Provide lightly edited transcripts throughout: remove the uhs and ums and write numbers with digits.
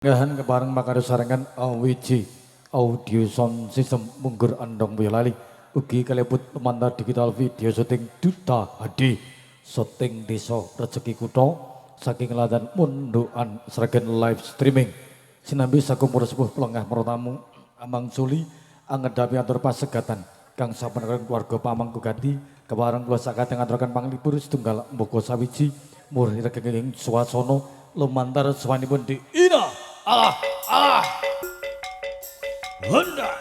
Gahan kepareng makarya sarengan AWJ Audio Sound System Munggur Andong Boyolali ugi kalebut lumantar digital video syuting Duta HD syuting Desa Rejeki Kutha saking Ladan Mundukan Sragen live streaming sinambi sakumpul sepuh pelengah maratamu Amang Suli angedhapi atur pasegatan kang sampun keluarga Pamangkugati kepareng kula sakate ngaturaken panglipur setunggal mboko sawiji murih regeng swasana lumantar swanipun di Ina Allah Allah Honda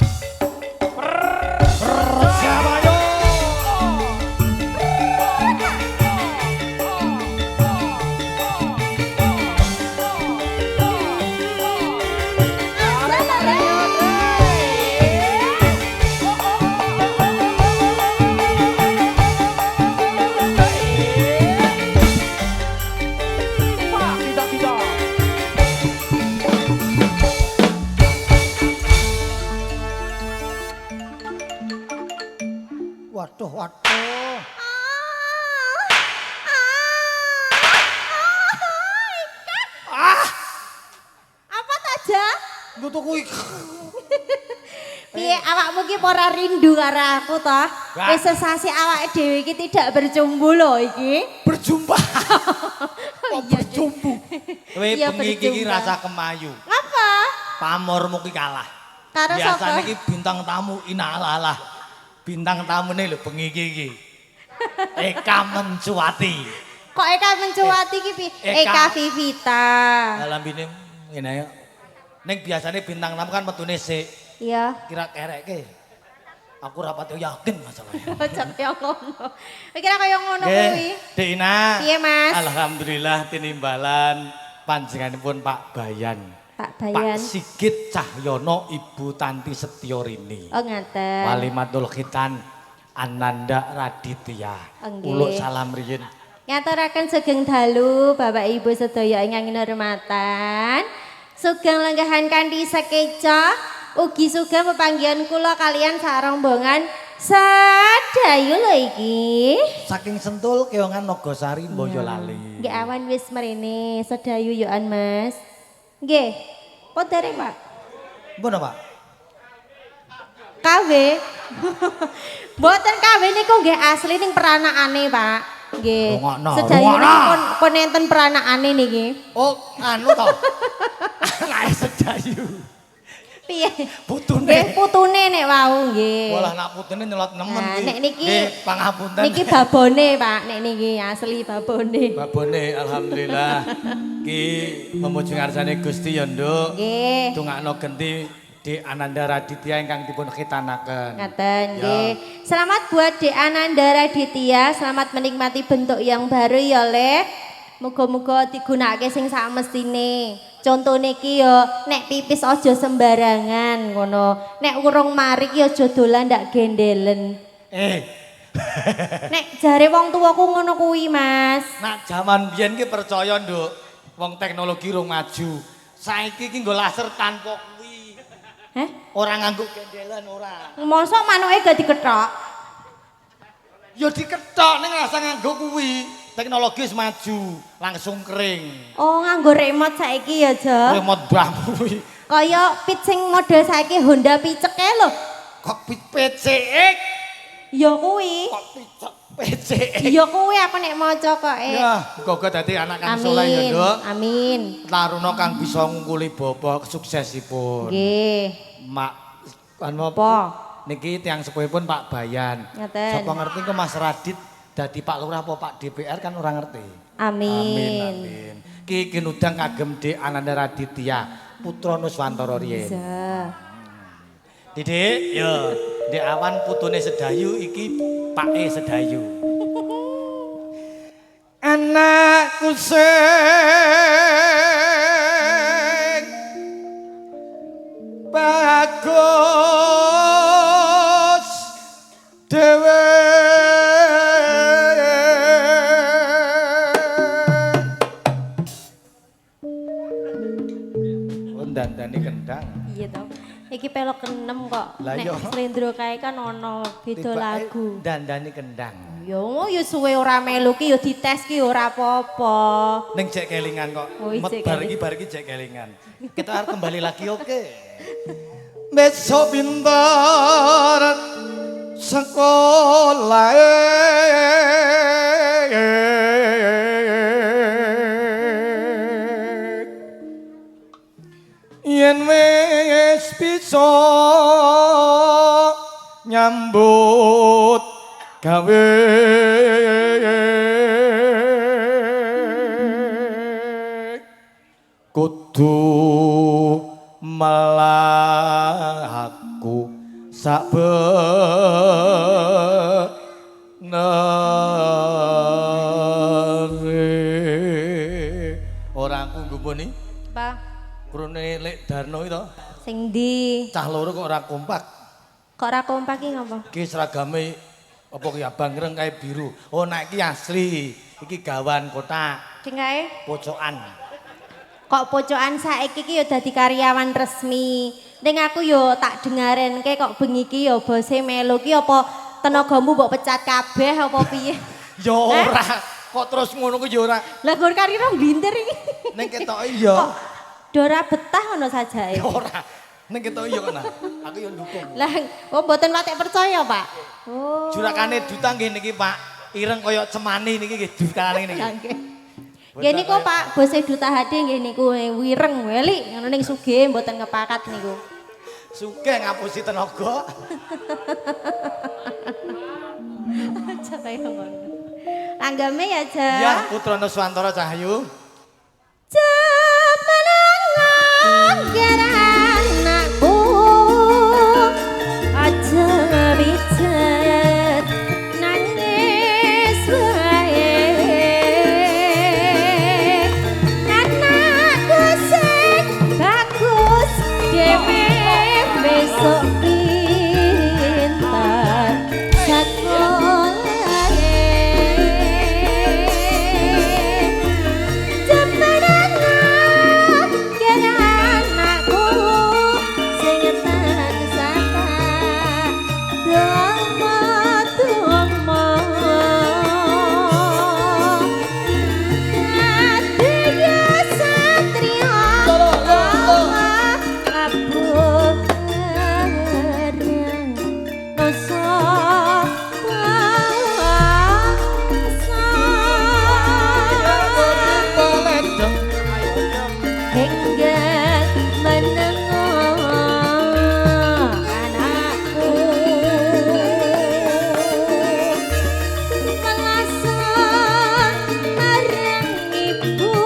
Persebaya. Waduh, waduh. Ah, Apa ta, Ja? Nutu kuwi. Piye awakmu ki ora rindu karo aku ta? Wis sesasi awake dhewe iki tidak berjumbu lho iki. Berjumpa. Kok berjumbu? Kowe bengi iki rasa kemayu. Ngapa? Pamormu ki kalah. Karo sapa? Biasane iki bintang tamu inalalah. Bintang tamune lho bengi iki. Eka Mencuati. Kok Eka Mencuati iki piye? Eka Vivita. Lah lambene ngene ae. Ning biasane bintang tamu kan metune sik. Iya. Kira kerekke. Aku ora pati yakin masalahnya. Aja kaya ngono. Kira kaya ngono kuwi. Dek Ina. Piye, Mas? Alhamdulillah tinimbalan panjenenganipun Pak Bayan. Pak Bayan. Pak Sigit Cahyono, Ibu Tanti Setyorini. Oh ngaten. Walimatul Khitan Ananda Raditya. Uluk salam riyin. Ngaturaken sugeng dalu Bapak Ibu sedaya ingkang kinurmatan. Sugeng lenggahan kanthi sekeca ugi sugeng pepanggihan kula kalian sarombongan sedayu lho iki. Saking Sentul Keongan Nogosari Boyolali. Nggih awan wis mrene sedayu yo an Mas. Nggih. Pun dereng, Pak? Mbon Pak? KW. Mboten KW niku nggih asli ning peranakane, Pak. Nggih. Sedayu niku pun enten peranakane niki. Oh, anu to. Anake Sedayu. Piye? Putune. Nggih, putune nek wau nggih. Walah nak putune nyelot nemen iki. Nek niki nggih pangapunten. Niki babone, Pak. Nek niki asli babone. Babone alhamdulillah. Ki memuji ngarsane Gusti ya, Nduk. Nggih. Dongakno genti Dek Ananda Raditya ingkang dipun khitanaken. Ngaten nggih. Selamat buat Dek Ananda Raditya, selamat menikmati bentuk yang baru ya, Le. Muga-muga digunakake sing sakmestine. Contone iki ya nek pipis aja sembarangan ngono. Nek urung mari ki aja dolan ndak gendelen. Nek jare wong tuaku ngono kuwi, Mas. Nak jaman biyen ki percaya, Nduk. Wong teknologi rung maju. Saiki ki nggo laser tanpa kuwi. Heh? Ora nganggo gendelen ora. Mosok manuke gak dikethok? Ya dikethok ning rasa nganggo kuwi. Teknologi wis maju, langsung kering. Oh, nganggo remote saiki ya, Jo? Remote bam kuwi. Kaya pit sing model saiki Honda picek kae lho. Kok pit PCX? Ya kuwi. Kok picek PCX? Ya kuwi aku nek maca kok. Ya, muga-muga dadi anak kang saleh ya, Nduk. Amin. Taruna kang bisa ngungkuli bapa suksesipun. Nggih. Mak anu apa? Niki tiyang sepuhipun Pak Bayan. Ngaten. Sapa ngerti kok Mas Radit dadi Pak Lurah apa Pak DPR kan ora ngerti. Amin. Amin amin. Ki kinudang kagem Dek Ananda Raditya, putra Nuswantara riyin. Iya. Didik, yo, Dek Awan putune Sedayu iki pake Sedayu. Anakku sing bagus dhewe. Oh, dandani kendang. Iya toh. Iki pelok enem kok. Lah Nek slendro kae kan ono beda lagu. Dandani kendang. Ya ya suwe ora melu ki ya dites ki ora apa-apa. Ning jek kelingan kok. Oh, Met jek bar iki jek kelingan. Kita harus kembali lagi, oke. Besok pintar sekolah, yen wis bisa nyambut gawe, kudu mlaku sak benere. Ora aku nggumpuni. Apa? Krune Lek Darno itu. Sing ndi? Cah loro kok ora kompak. Kok ora kompak ki ngopo? Iki seragame apa ki abang ireng kae biru. Oh nek iki asli, iki gawan kotak. Sing kae? Pocokan. Kok pocokan saiki ki ya dadi karyawan resmi. Ning aku yo tak dengarenke kok bengi ki yo bose melu ki apa tenagamu mbok pecat kabeh apa piye? Ya ora, kok terus ngono ku ya ora. Lah gur karira mbintir iki. Ning ketoke ya. Kok dora betah ngono sajake. Ya ora. Ning ketoke ya kena. Aku ya ndukung. Lah, oh mboten patek percaya, Pak. Oh. Jurakane duta nggih niki, Pak. Ireng kaya cemani niki nggih jurakane niki. Nggih. Nggih niku Pak, bose Duta HD nggih niku wireng welik ngono ning sugih mboten ngepakat niku. Sugih ngapusi tenaga. Aja kaya ngono. Langgame ya, Ja. Ya, Putra Nuswantara Cahyu. Cemenangan anakku aja pijet nangis wae, anakku sing bagus dhewe besok pintar sekolahe. Cemenangan anakku sing tansah donga-donga, Adya satriya abuh bareng nusa bangsa. Hingga menengo anakku melasa marang ibumu,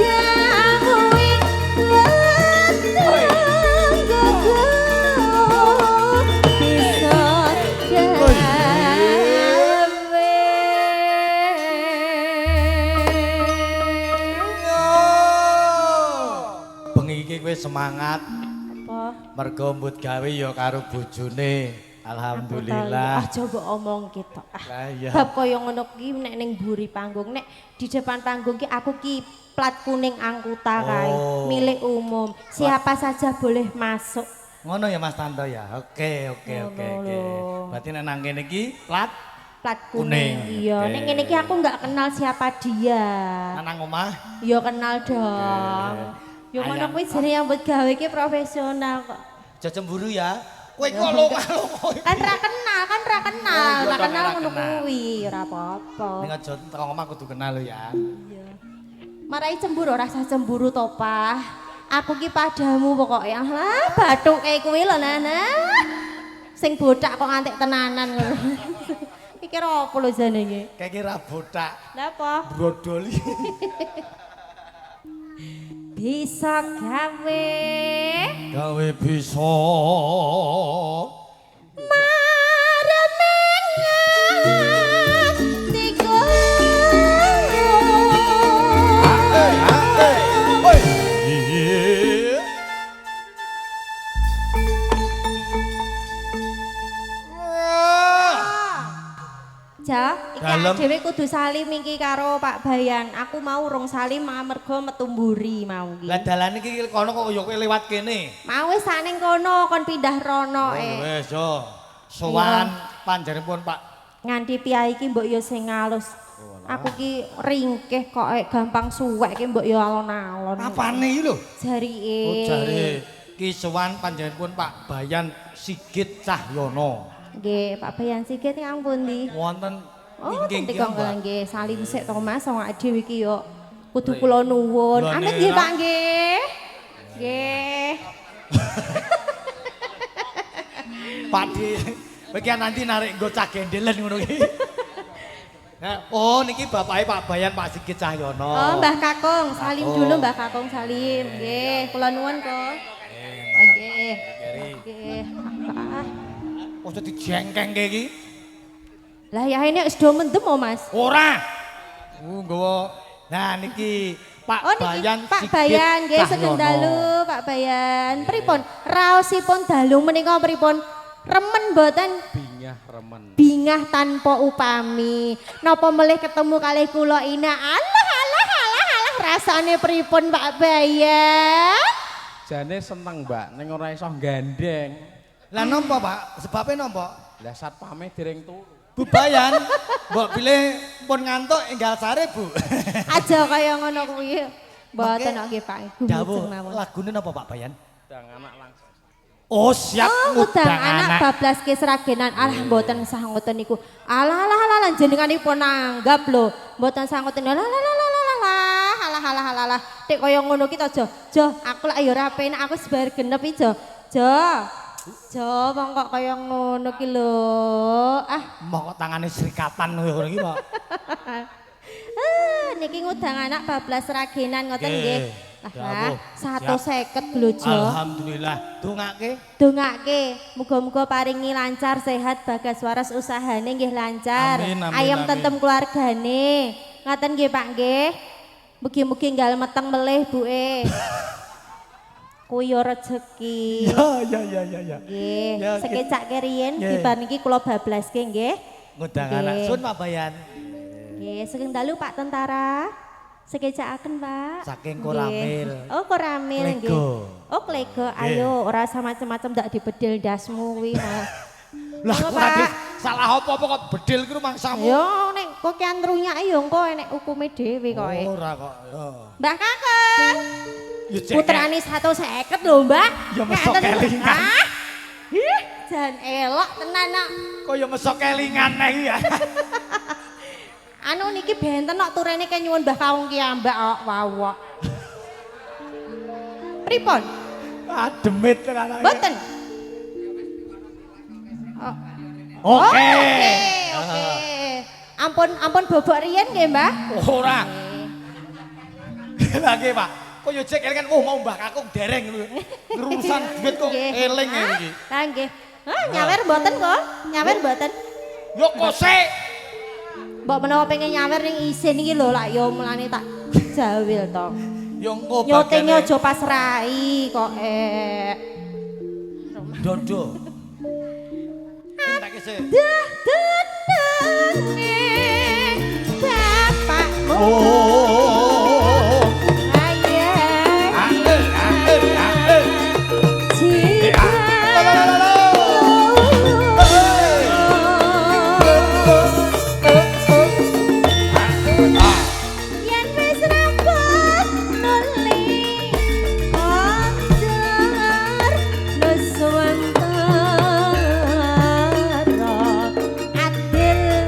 dijauhi weteng gugup bisa gawe. Bengi iki kowe semangat Apa? mergo mbut gawe ya karo bojone. Alhamdulillah. Ah, coba omong gitu. Ah, Lah iya. bab kaya ngono ki nek ning mburi panggung, nek di depan panggung ki aku ki plat kuning angkuta kae, Oh. milik umum. Siapa saja boleh masuk. Ngono ya Mas Tanto ya. Oke, oke, oke, Ngono oke. lho. Berarti nek nang kene iki plat Plat kuning. Kuning, Iya, oke. nek ngene iki aku nggak kenal siapa dia. nang omah. Ya kenal dong. Ya ngono Ayam. kuwi jenenge yang buat gawe ki profesional kok. Aja cemburu ya. Kowe kok longa-longa. Kan ra kenal, kan ra kenal, Oh, iya, ra kenal ra ngono kenal. kuwi, ora apa-apa. Ning aja teko omah kudu kenal lho ya. Iya. Marai cemburu ora usah cemburu to, Pak. Aku ki padamu pokoknya. Lah, bathuke kuwi lho, Nana. Sing botak kok ngantek tenanan ngono. Pikir apa lho jane iki? Kayak kira botak Lah apa? brodoli. Bisa gawe Gawe bisa maremeng atiku. Woi. Ja, iki Dalem. dhewe kudu salim iki karo Pak Bayan. Aku mau rong salim amarga metu mburi mau iki. Lah dalane iki kono kok ya kowe lewat kene. Mau wis sak ning kono kon pindah rono eh. Wis yo. Sowan panjenenganipun Pak. Nganti piyai iki mbok yo sing ngalus. Aku ki ringkeh kok gampang suwek ki mbok ya alon-alon. Apane iki lho? Jarike. Oh, jare ki sowan panjenenganipun Pak Bayan Sigit Cahyono. Nggih, Pak Bayan Sigit ingkang pundi? Wonten Oh, wingking nanti ki, kok Mbak. nggih salim sik to Mas, wong awake dhewe iki yo kudu kula nuwun. Lah, Amin nggih nek Pak nggih. Nggih. Pak Di, iki nanti narik nggo cah gendelen ngono iki. Nah, oh niki bapake Pak Bayan Pak Sigit Cahyono. Oh, Mbah Kakung, salim Kakung. dulu Mbah Kakung salim. Nggih, kula nuwun kok. Nggih. Nggih. Ah. Ojo dijengkengke iki. Lah ya ini wis do mendem oh Mas. Ora. Nggawa. Nah niki Pak Oh niki Bayan Pak Sigit Bayan nggih sugeng Cahyono. dalu Pak Bayan. Pripun? Raosipun dalu menika pripun? Remen mboten? Bingah remen. Bingah tanpa upami. Napa melih ketemu kalih kula Ina? Alah alah alah alah rasane pripun Pak Bayan? Jane seneng, Mbak, ning ora iso gandeng. Lah napa Pak? Sebabe napa? Lah satpame dereng turu. Bu Bayan, mbok bilih pun ngantuk enggal sare, Bu. Aja kaya ngono kuwi. Mboten Mangke nggih Pak. Dawuh Gumujeng mawon. lagune napa Pak Bayan? Dang anak langsung. Oh, siap. Oh, ngudang anak bablas ke Sragenan. Alah mboten sah ngoten niku. Alah alah alah alah, jenenganipun nanggap lho. Mboten sah ngoten. Alah alah alah alah alah alah alah alah alah. Tek kaya ngono ki to, Jo. Jo, aku lak ya ora penak, aku sebar genep iki, Jo. Jo. Jo, wong kok kaya ngono ki lho. Ah, Mongko tangane serikatan ngono iki, Pak. ah, niki ngudang anak bablas Sragenan ngoten nggih. Lah, Dawuh. 150 lho, Jo. Alhamdulillah. Dongake. Dongake muga-muga paringi lancar sehat bagas waras usahane nggih lancar. Amin, amin, Ayem amin. tentem keluargane. Ngaten nggih Pak nggih. Mugi-mugi nggal meteng melih buke. Kuwi yo rejeki. Ya ya ya ya ya. Nggih, Ya, sekecake riyin Nggih. dibar niki kula bablaske nggih. Ngundang Nggih. anak sun Pak Bayan. Nggih, sugeng dalu Pak Tentara. Sekecakaken Pak. Saking Nggih. Koramil. Oh, Koramil nggih. Klego. Oh, klego. Ayo ora usah macem-macem ndak dibedil ndasmu kuwi. Mas. Lah Monggo, ora Pak. Salah apa-apa kok bedil ki rumangsamu. Yo nek kok kian trunyake yo engko enek hukume dhewe koe. Ora kok. Yo. Mbah Kakung. Ya cek. Putrane 150 lho, Mbah. Ya mesok Ngeten. kelingan. Ah. Ih, jan elok tenan kok. Kaya mesok kelingan neh iki ya. Anu niki benten kok turene kaya nyuwun Mbah Kakung ki ambak kok wawok. Pripun? Ah demit tenan. Mboten. Oke. Oke, oke. Ampun ampun bobok riyen nggih, Mbah. Ora. Lah nggih, Pak. Kok yo cek elingan oh mau Mbah Kakung dereng ngono. Urusan duit kok Nggih. eling Ah, iki. Lah nggih. Hah, nyawer mboten kok? Nyawer mboten? Yo kosek. Mbok menawa pengen nyawer ning isin iki lho lak yo mulane tak jawil to. Yo engko Nyutinge bagiane aja pas rai kok Dodo. Cinta kese. Dah tenenge bapakmu. Oh. Ayah Ah, eh, ah, eh, ah, eh. jika La, la, la, la, la. Yen wis rampung nuli kondur nuswantara adil.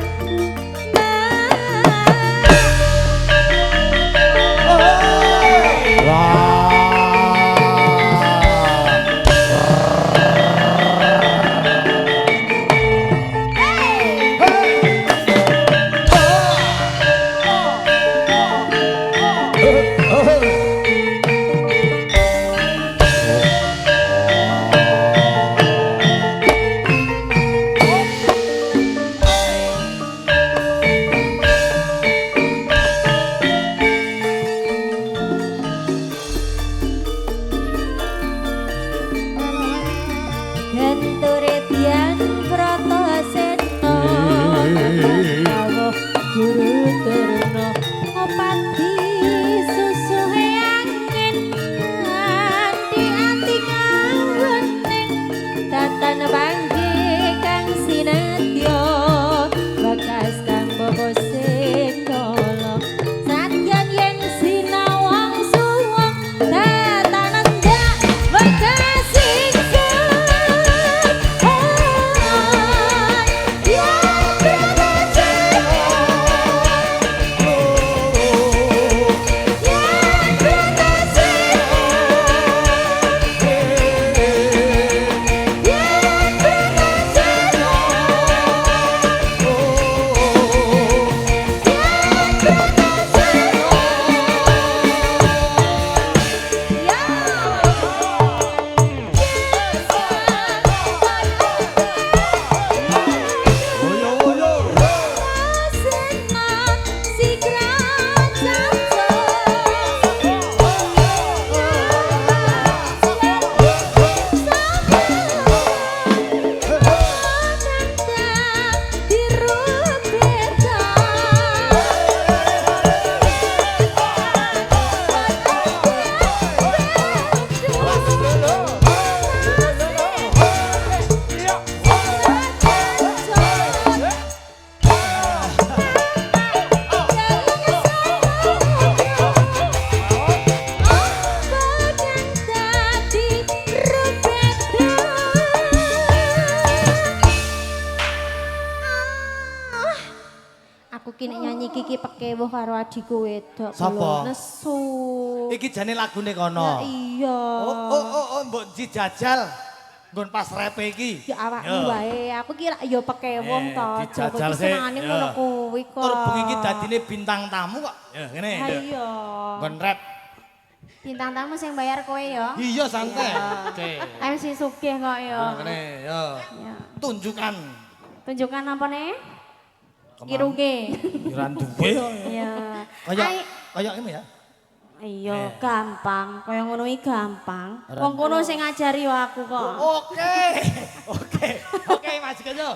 pekewuh karo adikku wedok. Sapa? Nesu. Iki jane lagune kono. Ya iya. Oh, mbok dijajal. Nggon pas repe iki. Ya awakmu wae, aku ki lak ya pekewuh to. Dijajal sik. Senengane ngono kuwi kok. Tur bengi iki dadine bintang tamu kok. Ya ngene. Ha iya. Nggon rep. Bintang tamu sing bayar kowe ya. Iya santai. Oke. MC sugih kok ya. Ngene ya. Tunjukkan. Tunjukkan apa nih? Irunge. Ora duwe. Iya. Kaya ini ya. Iya, gampang. Kaya ngono iki gampang. Wong kono sing ngajari yo aku kok. Oke. Oke. Oke, Mas Gajo.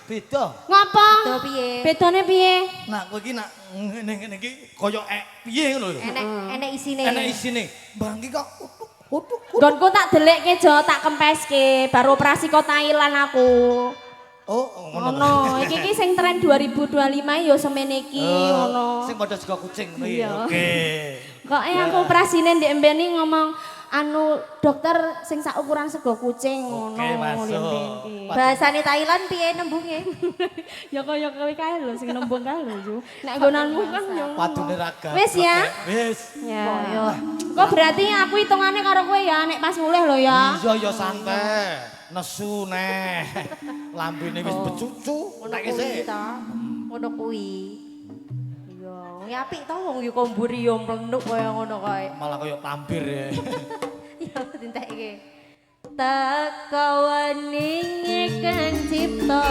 Beda. Ngapa? Bedane piye? Nah, kowe iki nak ngene-ngene iki kaya piye ngono lho. Enek isine. Enek isine. Bang iki kok utuk. Nggonku tak delekke jo, tak kempeske, baru operasi kok Thailand aku. Oh, ngono. Iki iki sing tren 2025 ya semene iki ngono. Sing padha sego kucing ngono iki. Oke. Kok aku operasine ndek mbene ngomong anu dokter sing sak ukuran sego kucing ngono. Oke, masuk. Bahasane Thailand piye nembunge? Ya kaya kowe kae lho sing nembung kae lho, Yu. Nek nggonanmu kan yo. Padune raga. Wis ya. Wis. Ya. Kok berarti aku hitungane karo kowe ya nek pas mulih lho ya. Iya ya santai. Nesu neh. Lambene wis becucu. Ngono kuwi ta. Ngono kuwi. Iya, apik to wong yo mburi yo mlenuk kaya ngono kae. Malah kaya tampir ya. Ya dintekke. Teka weninge kang cipta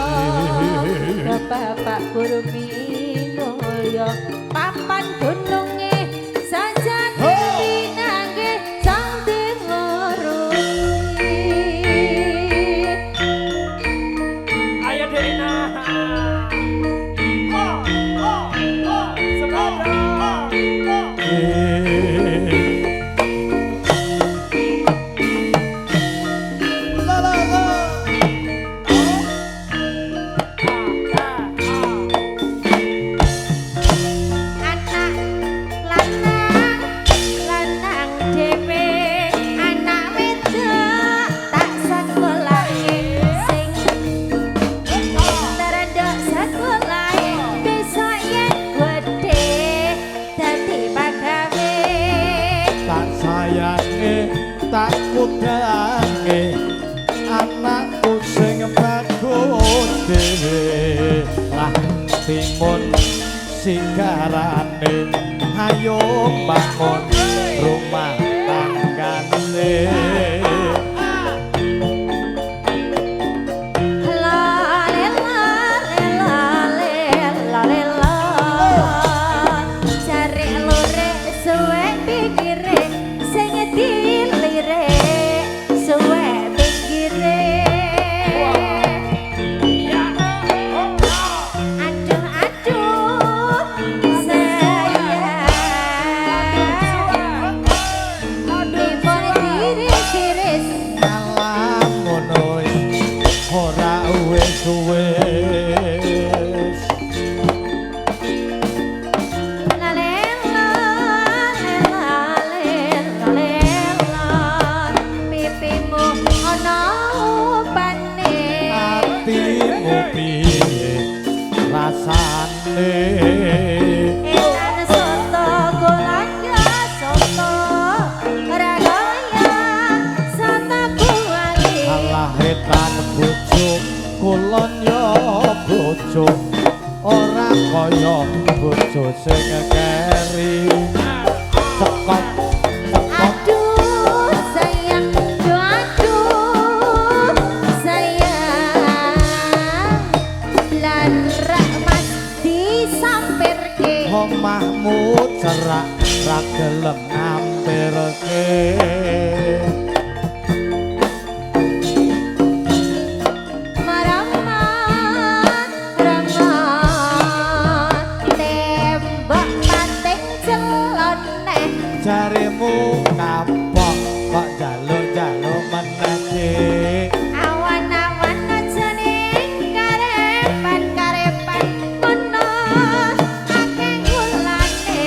Bapak guru minulya papan gununge sajati pinanggih sang timurui. Ayo Dena. Anakku sing bagus dhewe lah timun sigarane ayo bangun rumah tanggane. Pipimu ana liyane. Etan soto kulon ya soto ora kaya soto kuali. Alah etan bojo kulon ya bojo ora kaya bojo sing keri. Cekop cekop. Aduh sayang, aduh sayang, blarak mas disampirke. Omahmu cerak ra gelem ngampirke. Meramat, ramat, tembok pating celoneh. Jarimu kapok kok jaluk-jaluk meneh Dik. Awan-awan aja ning karepan-karepan ngono akeh gulane.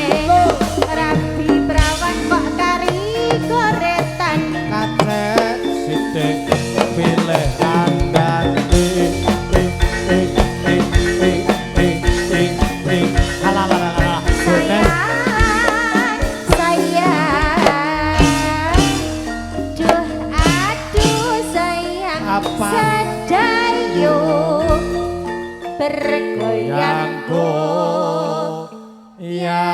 Rabi prawan kok kari goretan. Kacek sithik pilih kandhane. Eh eh eh eh eh eh eh. Alah alah alah, alah. Bones. Sayang, sayang, duh aduh sayang, Apa? Sedayu bergoyang Ya.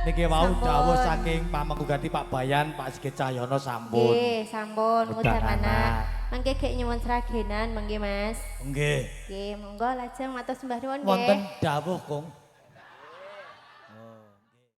Niki wau Sampun. Dawuh saking Pamengku Gati Pak Bayan, Pak Sigit Cahyono sampun. Nggih, sampun Udah ngundang anak. anak. Mangke gek nyuwun sragenan mangke Mas. Nggih. Nggih, monggo lajeng matur sembah nuwun nggih. Wonten dawuh, Kung.